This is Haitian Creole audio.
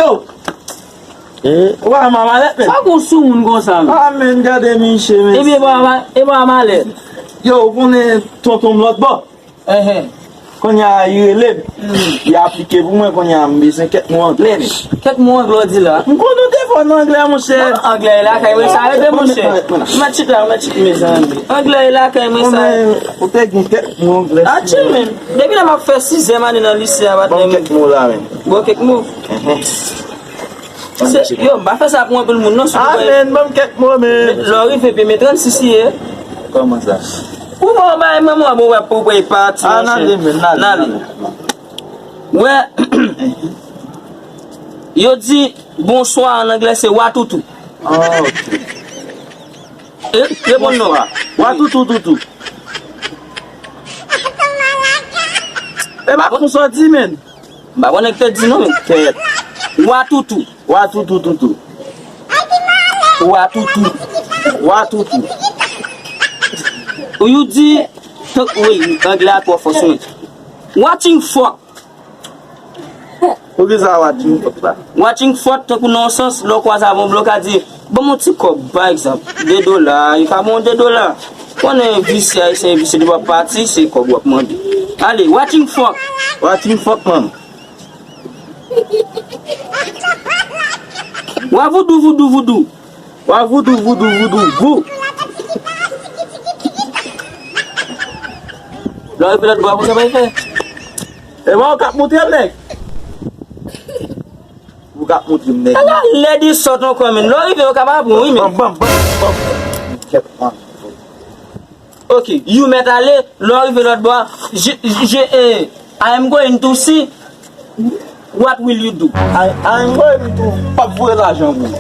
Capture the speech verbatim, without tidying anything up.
Yo! Ou pa wè m a malèt, men? Sa gon sou moun konsa, men? Ah, men, gade miche, men. Ebyen, e pa ma-, e pa malèt. Yo, ou konnen tonton m lòt bò? Enhen. Kounye a, li rele m. Li aplike pou mwen, kounye a, m bezwen kèk mo anglè, men. Kèk mo anglè, w di la? M konn ou te fò nan anglè, monchè. Non, anglè e lakay mwen, sa rete, monchè. Mèt chit la, mèt chit, mezanmi. Anglè e lakay mwen, sa. Ou te gen kèk mo anglè. Atchan, men. Depi lè m ap fè sizyèm ane nan lise a, patnè m. Ban m kèk mo la, men. Bon, kèk mo. Yo, m pa fè sa pou anpil moun, non. Ah, men, ban m kèk mo, men. Lè w rive, pi men trannsis li ye. Kòman sa? Ou pa bay manman w, bon, wè, pou w pati, monchè. N ale, men, n ale. N ale. Wè, yo di bonswa an anglè se watoutou. Ah, ok. E, reponn non. Watoutou, toutou. E pa konsa w di, men. M pa konnen ki te di non, men. Kèt. Watoutou. Watoutou, toutou. Watoutou. Watoutou. Ou you di, wi, anglè a twò fò sou mwen. Watching fuck. Poukisa watching fuck la? Watching fuck, tankou nan yon sans, lè w kwaze avè yon blan, w ka di, ban m yon ti kòb, pa egzanp, de dola, li ka ban w de dola. Konnen visye ayisyen, visye depi w ap pati, se kòb w ap mande. Ale, watching fuck. Watching fuck, man. Wa voudou, voudou, voudou. Wa voudou, voudou, voudou, vou. Lè w rive lòt bò a, konsa w pral fè. E pa ou k ap montre m, nèg? Ou k ap montre m, nèg? Ala lèd e sòt ankò, men. Lè w rive, yo ka pa pran, wi, men. Ban m, ban m, ban m, ban m. Kèt, man. Ok, you mèt ale, lè w rive lòt bò a, je, je, eh, I am going to see what will you do. I, I am going to p ap voye lajan pou ou.